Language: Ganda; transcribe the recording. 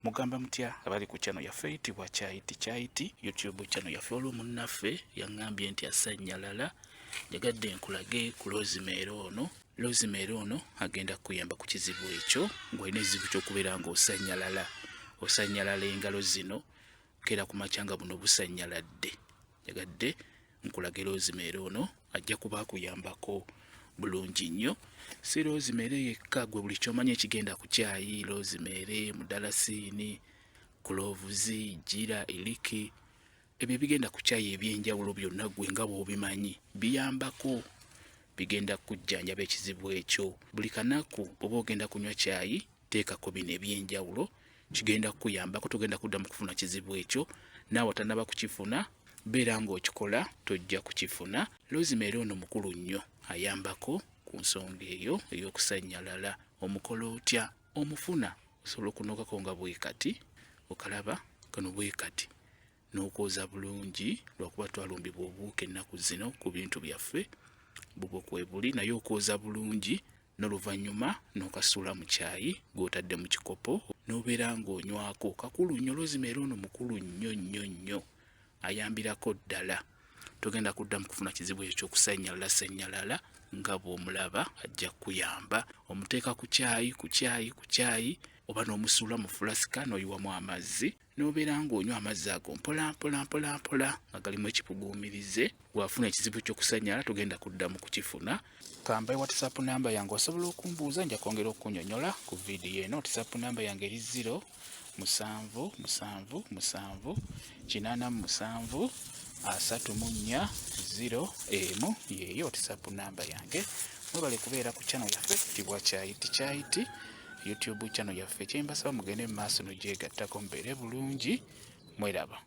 Mugamba mutya abali ku channel yaffe eyitibwa Kyayiti Kyayiti YouTube channel yaffe. Waliwo munnaffe yaŋŋambye nti asannyalala, njagadde nkulage ku Rosemary ono. Rosemary ono agenda kukuyamba ku kizibu ekyo ng'olina ekizibu ky'okubeera ng'osannyalala, osannyalala engalo zino, keera ku makya nga buno busannyaladde. Njagadde nkulage Rosemary ono ajja kuba akuyambako bulungi nnyo. Si Rosemary yekka, gwe buli kyomanyi ekigenda ku kyayi, Rosemary, mudalasiini, kulovuzi, jira, iliki, ebyo ebigenda ku kyayi ebyenjawulo byonna gwe nga bw'obimanyi biyambako, bigenda kujjanjaba ekizibu ekyo. Buli kanaku oba ogenda kunywa kyayi, teekako bino ebyenjawulo, kigenda kukuyambako, togenda kuddamu kufuna kizibu ekyo. Naawe atanaba kukifuna, beera ng'okikola, tojja kukifuna. Rosemary ono mukulu nnyo, ayambako ku nsonga eyo ey'okusannyalala. Omukola otya? Omufuna, osobola okunogako nga bwe kati, okalaba kano bwe kati, n'okwoza bulungi, lwakuba twalumbibwa obuwuka ennaku zino ku bintu byaffe, bubwo kwebuli, naye okwoza bulungi n'oluvannyuma n'okasuula mu kyayi gw'otadde mu kikopo n'obeera ng'onywako. Kakulu nnyo, Rosemary ono mukulu nnyo nnyo nnyo, ayambirako ddala. Togenda kuddamu kufuna kizibu ekyo ky'okusannyalala sannyalala nga bw'omulaba, ajja kukuyamba. Omuteeka ku kyayi, ku kyayi, ku kyayi, oba n'omusuula mu fulasika n'oyiwamu amazzi n'obeera ng'onywa amazzi ago mpola mpola mpola mpola nga galimu ekipuguumirize. Bw'afuna ekizibu ky'okusannyala togenda kuddamu kukifuna. Kambaye WhatsApp namba yange, osobola okumbuuza, nja kwongera okukunyonyola ku vidiyo eno. WhatsApp namba yange eri 0 7 7 7 87 34 0 1, yeeyo WhatsApp namba yange. Mwebale kubeera ku channel yaffe tibwa Kyayiti Kyayiti YouTube channel yaffe. Kyembasaba mugende mu maaso nogyegattako, mubeere bulungi, mweraba.